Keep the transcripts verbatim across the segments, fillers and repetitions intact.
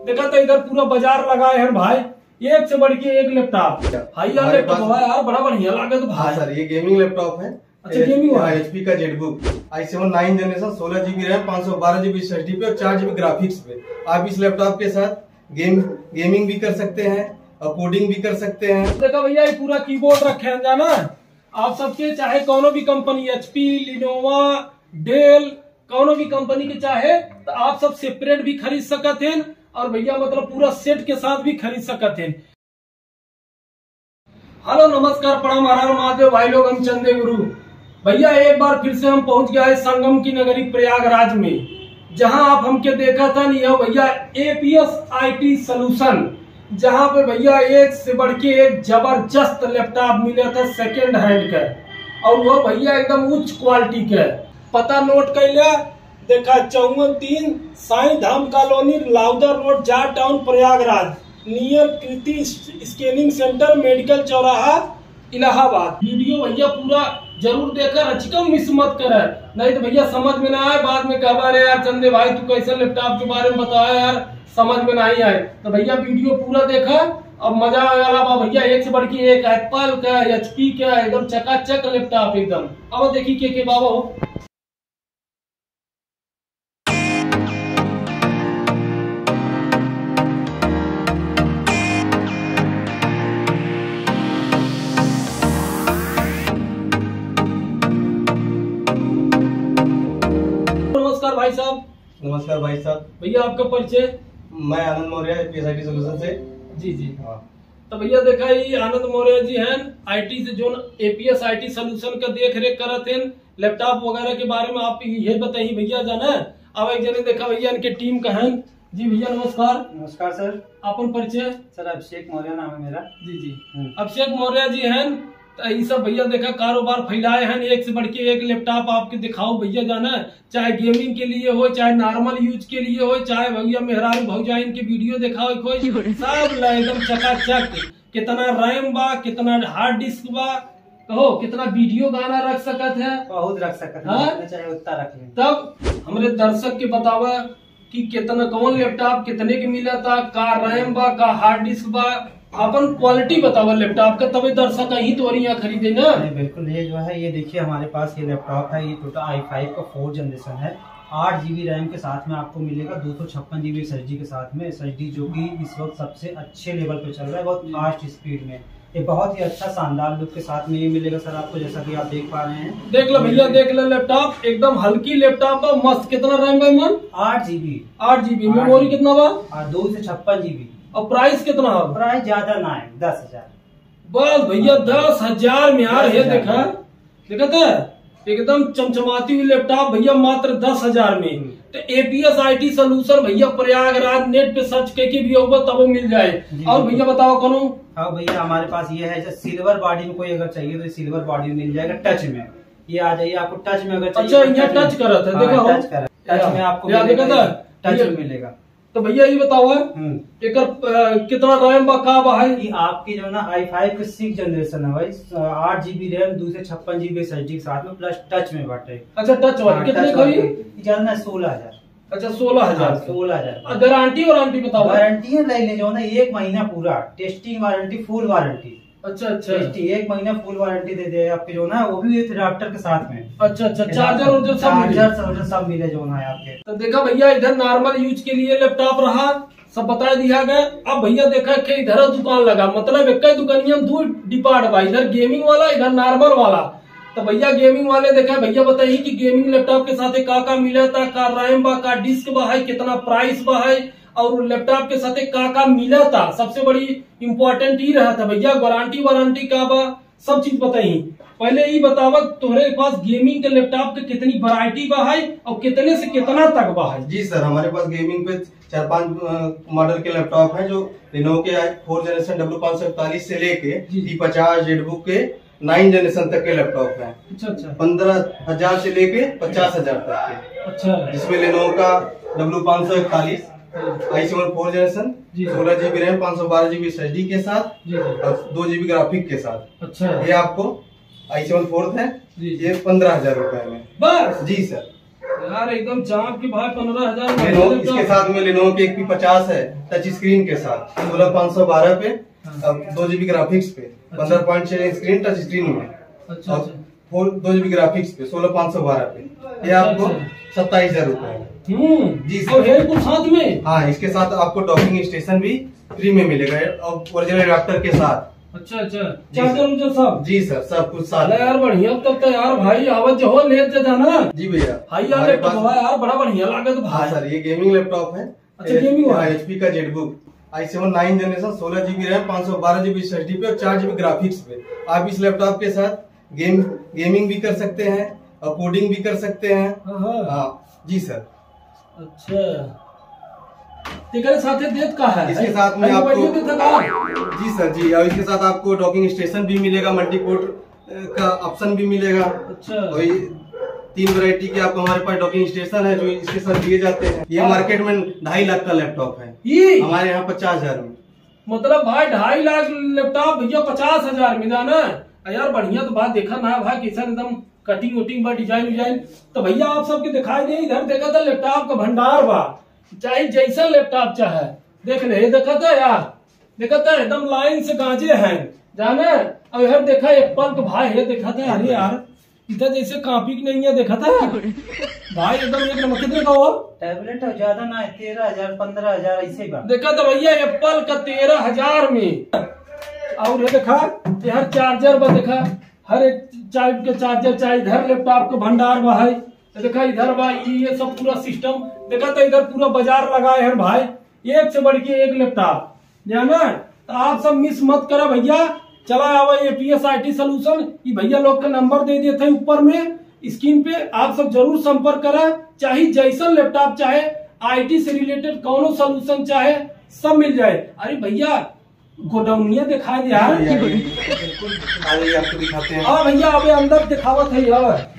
देखा तो इधर पूरा बाजार लगाए हैं भाई, एक से बढ़ के एक लैपटॉप। हाई यार, हमारे लैपटॉप पास हुआ यार, बड़ा बढ़िया लागत हाँ भाई। सर, ये गेमिंग लैपटॉप है। अच्छा, एच-, गेमिंग वाला? हाँ, एचपी का जेटबुक आई सेवन नाइन जनरेशन, सोलह जीबी रैम, पाँच सौ बारह जीबी एसएसडी पे और चार जीबी ग्राफिक्स पे। आप इस लैपटॉप के साथ गेम, गेमिंग भी कर सकते हैं और कोडिंग भी कर सकते हैं। देखा भैया, ये पूरा कीबोर्ड रखे हैं जाना, आप सबके चाहे कौनो भी कंपनी, एचपी, लिनोवा, डेल, कौनो भी कंपनी के चाहे तो आप सब सेपरेट भी खरीद सकत हैं और भैया मतलब पूरा सेट के साथ भी खरीद सकत हैं। हेलो, नमस्कार, प्रणाम, हर हर महादेव भाई लोग, हम चंदे गुरु। भैया एक बार फिर से हम पहुंच गया है संगम की नगरी प्रयागराज में, जहां आप हमके देखा था नहीं हो भैया, एपीएस आईटी सॉल्यूशन, जहां पे भैया एक से बढ़ के एक जबरदस्त लैपटॉप मिला था सेकेंड हैंड का, और वो भैया एकदम उच्च क्वालिटी का। पता नोट कर लिया, देखा चौवन तीन साईं धाम कॉलोनी, लाउदर रोड, जाट टाउन, प्रयागराज, नियर कृति स्कैनिंग सेंटर, मेडिकल चौराहा, इलाहाबाद। वीडियो भैया पूरा जरूर देखा, रचिका मिस मत करे, नहीं तो भैया समझ में ना आए, बाद में कहबा, "अरे यार चंदे भाई, तू कैसे लैपटॉप के बारे में बताया यार, समझ में नहीं आए।" तो भैया वीडियो पूरा देखा, अब मजा आने वाला बा भैया, एक से बढ़ के एक, एप्पल का, एचपी का, एकदम चकाचक लैपटॉप एकदम। अब देखी के के बाबा हो। नमस्कार भाई साहब। नमस्कार भाई साहब। भैया आपका परिचय? मैं आनंद मौर्य, एपीएस आईटी सॉल्यूशन से। जी, जी। हाँ। तो भैया देखा, ये आनंद मौर्य जी हैं, आईटी से जोन एपीएस आईटी सॉल्यूशन का देख रेख करत हैं, लैपटॉप वगैरह के बारे में आप ये बताइए भैया जाना। अब एक जने देखा भैया इनके टीम का हैं। जी भैया नमस्कार। नमस्कार सर। अपन परिचय? सर अभिषेक मौर्य नाम है मेरा। जी, जी। हम्म। अभिषेक मौर्य जी हैं, तो ये सब भैया देखा कारोबार फैलाए हैं, एक से बढ़ के एक लैपटॉप आपके दिखाओ भैया जाना, चाहे गेमिंग के लिए हो, चाहे नॉर्मल यूज के लिए हो, चाहे भैया मेहरारू भौजाइन के वीडियो दिखाओ कोई, सब ला एकदम चकाचक। कितना रैम बा, कितना हार्ड डिस्क बा, कहो कितना वीडियो गाना रख सकत है। बहुत रख सकत है, हाँ? जितना चाहे उतना रख लें। तब हमरे दर्शक के बतावा कि कितना, कौन लैपटॉप कितने के मिला था, का रैम बा, का हार्ड डिस्क बा, अपन क्वालिटी बतावा लैपटॉप का, तबे दर्शक अहीं तोरी यहाँ खरीदे ना। नहीं, बिल्कुल, ये जो है, ये देखिए हमारे पास ये लैपटॉप है, ये टोटल आई फाइव का फोर्थ जनरेशन है। आठ जीबी रैम के साथ में आपको मिलेगा, दो सौ छप्पन जीबी एसएसडी के साथ में, एसएसडी जो कि इस वक्त सबसे अच्छे लेवल पे चल रहा है, बहुत फास्ट स्पीड में। ये बहुत ही अच्छा शानदार लुक के साथ में ये मिलेगा सर आपको, जैसा कि आप देख पा रहे हैं। देख लो भैया, देख लो लैपटॉप, एकदम हल्की लैपटॉप है, मस्त। कितना रैम बा मन? आठ जीबी। आठ जीबी। आठ मेमोरी जीबी। कितना बा? आ, दो सौ छप्पन जीबी। और प्राइस कितना है? प्राइस ज्यादा ना है, दस हजार। बस भैया, दस हजार में यार, दस हजार। देखा, देखा था, एकदम चमचमाती हुई लैपटॉप भैया, मात्र दस हजार में। हम्म। तो एपीएस आईटी सॉल्यूशन भैया, प्रयागराज, नेट पे सर्च करके भी होगा तब वो मिल जाए। जी, और बिल्कुल। भैया बताओ कौनो? हाँ भैया, हमारे पास ये है, जैसे सिल्वर बॉडी में कोई अगर चाहिए तो सिल्वर बॉडी में मिल जाएगा, टच में। ये आ जाइए, आपको टच में अगर चाहिए अच्छा, तो यहाँ टच में। टच करत है, हाँ, देखा हो? टच करत। टच या, में आपको या मिलेगा, देखा था? टच ये में मिलेगा। तो भैया ये बताओ है, हम्म। एकर, अ, कितना रैम बा, का बा है? ये आपकी जो ना आई फाइव के सिक्स जनरेशन है भाई, अ, आठ जीबी रैम, दो सौ छप्पन जीबी एसएसडी के साथ में प्लस टच में बाटे। अच्छा, टच वाली हाँ, कितने टच की वाली होई? ये जाना है सोलह हजार। अच्छा, सोलह हजार हाँ, की। सोलह हजार। आ, गारंटी वारंटी बताओ। गारंटी है, ले, ले जाओ ना, एक महीना पूरा टेस्टिंग वारंटी, फुल वारंटी। अच्छा, अच्छा। टेस्टी, एक महीना फुल वारंटी दे दे आपके जो ना, वो भी विथ अडाप्टर के साथ में। अच्छा, अच्छा, के साथ चार्जर में। उर्जर सब मिले? चार्जर सब, सब मिले जो ना है आपके। तो देखा भैया, इधर नॉर्मल यूज के लिए लैपटॉप रहा, सब बता दिया गया। अब भैया देखा कि इधर दुकान लगा, मतलब एक ही दुकानिया में दो डिपार्ट बा, इधर गेमिंग वाला, इधर नॉर्मल वाला। तो भैया गेमिंग वाले देखा, भैया बताइए कि गेमिंग लैपटॉप के साथ का का मिला था, का रैम बा, का डिस्क बा है, कितना प्राइस बा है, और लैपटॉप के साथ का का मिला था। सबसे बड़ी इंपॉर्टेंट ही रहा था भैया, गारंटी वारंटी का बा, सब चीज बताई। पहले ई बतावा, तोहरे पास गेमिंग के लैपटॉप के कितनी वैरायटी बा है और कितने से कितना तक बा है? जी सर, हमारे पास गेमिंग पे चार पांच, अ, मॉडल के लैपटॉप हैं, जो Lenovo के फोर जनरेशन डब्ल्यू पाँच सौ इकतालीस से लेके जी। टी पचास जेटबुक के नाइन जनरेशन तक के लैपटॉप हैं। अच्छा, अच्छा। पन्द्रह हजार से लेके पचास हजार तक के। अच्छा। जिसमें Lenovo का डब्ल्यू पाँच सौ इकतालीस, हाँ। आई सेवन फोर जनरेशन, जी। सोलह जीबी रैम, पाँच सौ बारह जीबी एसएसडी के साथ जी, जी। और दो जीबी ग्राफिक के साथ। अच्छा। ये आपको आई सेवन फोर्थ है, जी। ये पन्द्रह हजार रुपए में। बस? जी सर। यार, एकदम चाप की भाई, पन्द्रह हजार में Lenovo, laptop। इसके साथ में Lenovo की एक पी पचास है, टच स्क्रीन के साथ, सोलह पाँच सौ बारह पे, हाँ। अब दो जीबी ग्राफिक्स पे, अच्छा। पन्द्रह पॉइंट छह इंच स्क्रीन, टच स्क्रीन में। अच्छा, और अच्छा। फोर, दो जीबी ग्राफिक्स पे, सोलह पाँच सौ बारह पे, ये अच्छा, आपको अच्छा। सत्ताईस हजार रुपए है। हम्म, जी, और सर। है कुछ साथ में? हाँ, इसके साथ आपको डॉकिंग स्टेशन भी फ्री में मिलेगा और ओरिजिनल अडाप्टर के साथ। अच्छा, अच्छा। जी, चार्जर सर। उर्जर सब? जी, सर, सब कुछ साथ अरे में। यार, बढ़िया, तब तो यार भाई, आवत जो हो, लेत जा जाना। जी, भैया। भाई, यार, हमारे लैपटॉप पास हुआ यार, बड़ा बढ़िया लागत हाँ, भाई। सर, ये गेमिंग लैपटॉप है। अच्छा, एच-, गेमिंग हाँ, वाला। एच पी का जेटबुक। आई सेवन नाइन जनरेशन, सोलह जीबी रैम, पाँच सौ बारह जीबी एसएसडी पे और चार जीबी ग्राफिक्स पे। आप इस लैपटॉप के साथ गेम, गेमिंग भी कर सकते हैं और कोडिंग भी कर सकते हैं। हाँ, हाँ। हाँ, जी सर। अच्छा, तेकरे साथे देत का है? इसके साथ में अरे, आपको मोबाइल देत है का? जी सर, जी, और इसके साथ आपको डॉकिंग स्टेशन भी मिलेगा, मल्टी पोर्ट, अ, का ऑप्शन भी मिलेगा। अच्छा। और ये तीन वैरायटी के आपको हमारे पास डॉकिंग स्टेशन है जो इसके साथ दिए जाते हैं। ये हाँ। मार्केट में ढाई लाख का लैपटॉप है, ये? हमारे यहाँ पचास हजार में। मतलब भाई, ढाई लाख लैपटॉप भैया पचास हजार में, जाना? आ यार, बढ़िया तो बात देखा ना भाई, कैसन एकदम कटिंग वटिंग बा, डिजाइन विजाइन। तो भैया, आप सबके दिखाई दे, इधर देखा था लैपटॉप का भंडार बा, चाहे जैसन लैपटॉप चाहे देख ले। ये देखा था यार, देखा था एकदम लाइन से गांजे हैं, जाना? अब यार देखा एप्पल का भाई, ये देखा था, अरे यार, इधर जैसे कॉपी की नहीं है, देखा था भाई, एकदम एक नंबर। कितने का हो? टैबलेट है, ज्यादा ना है, तेरह हजार, पन्द्रह हजार ऐसे बा। देखा था भैया, एप्पल का तेरह हजार में। और ये देखा, ये हर चार्जर बा, देखा, हर एक टाइप के चार्जर, चाहे इधर लैपटॉप के भंडार बा है, तो देखा इधर बा, ये, ये सब पूरा सिस्टम। देखा तो इधर पूरा बाजार लगाए हैं भाई, एक से बढ़ के एक लैपटॉप, जाना? तो आप सब मिस मत करा भैया, चला आवा एपीएस आईटी सॉल्यूशन, ये भैया लोग का नंबर दे देते हैं ऊपर में स्क्रीन पे, आप सब जरूर संपर्क करा, चाहे जैसन लैपटॉप चाहे, आईटी से रिलेटेड कौनो सॉल्यूशन चाहे, सब मिल जाए। अरे भैया, गोडाउनिया दिखाई दे यार। जी भैया, जी, बिल्कुल। आ जाइए, आपको दिखाते हैं। हाँ भैया, अबे अंदर दिखावत है यार।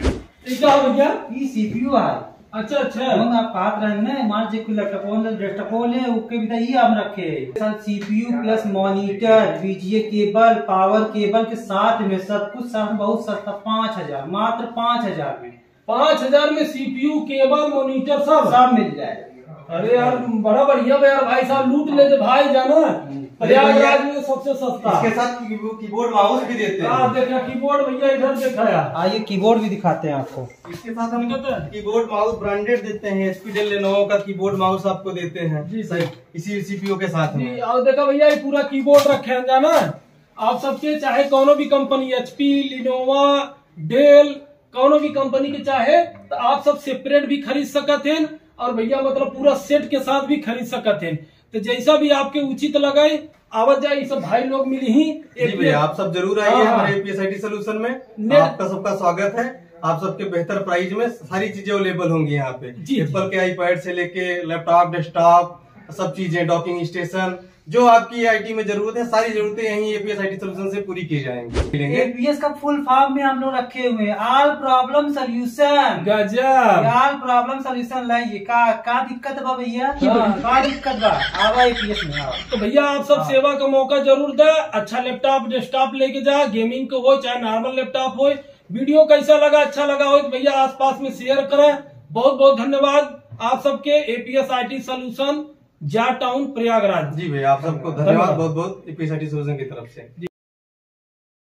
ये क्या है भैया? ये सीपीयू है। अच्छा, अच्छा। कौन आप बात रहे ना, हमारे जे कुल लैपटॉप, कौन डेस्कटॉप ले, ओके भी तो ये हम रखे हैं। सर, सीपीयू प्लस मॉनिटर, वीजीए केबल, पावर केबल के साथ में सब कुछ, सर, बहुत सस्ता, पाँच हजार, मात्र पाँच हजार में। पाँच हजार में सीपीयू, केबल, मॉनिटर सब? सब मिल जाए। अरे यार, बड़ा बढ़िया बा यार, भाई साहब, लूट लेते भाई, जाना। हम्म। प्रयागराज में सबसे सस्ता। इसके साथ की-, कीबोर्ड माउस भी देते हैं। हाँ, देखा कीबोर्ड भैया, इधर देखा यार। आइए, कीबोर्ड भी दिखाते हैं आपको। इसके साथ हम कीबोर्ड माउस ब्रांडेड देते हैं, एचपी डेल लेनोवो का कीबोर्ड माउस आपको देते हैं। जी, सही। इसी सीपीयू के साथ जी, में। और देखा भैया, ये पूरा कीबोर्ड रखे हैं, जाना। आप सबके चाहे कौनो भी कंपनी, एचपी, लिनोवा, डेल, कौनो भी कंपनी के चाहे, तो आप सब सेपरेट भी खरीद सकत हैं और भैया, मतलब, पूरा सेट के साथ भी खरीद सकत हैं। तो जैसा भी आपके उचित लगे, आवत जाए, ये सब भाई लोग मिली ही। जी भैया, आप सब जरूर आइए हाँ, हाँ। हमारे एपीएस आईटी सॉल्यूशन में। ने- आपका सबका स्वागत है। आप सबके बेहतर प्राइस में सारी चीजें अवेलेबल होंगी यहाँ पे। जी, जी। एप्पल के आईपैड से लेके लैपटॉप, डेस्कटॉप, सब चीजें, डॉकिंग स्टेशन, जो आपकी आईटी में जरूरत है, सारी जरूरतें यहीं एपीएस आईटी सॉल्यूशन से पूरी की जाएंगी। मिलेंगे। एपीएस का फुल फॉर्म में हम लोग रखे हुए हैं, ऑल प्रॉब्लम सॉल्यूशन। गजब। ऑल प्रॉब्लम सॉल्यूशन लाइए। का, का दिक्कत बा भैया? हाँ। का दिक्कत बा? आवा एपीएस में, आवा। तो भैया, आप सब हाँ। सेवा का मौका जरूर दे। अच्छा लैपटॉप, डेस्कटॉप लेके जा, गेमिंग के हो चाहे नॉर्मल लैपटॉप हो। वीडियो कैसा लगा, अच्छा लगा हो तो भैया, आसपास में शेयर करें। बहुत बहुत धन्यवाद आप सबके। एपीएस आईटी सॉल्यूशन, जा टाउन, प्रयागराज। जी भैया, आप सबको धन्यवाद। धन्यवाद बहुत बहुत एपीएस आईटी सॉल्यूशन की तरफ से। जी।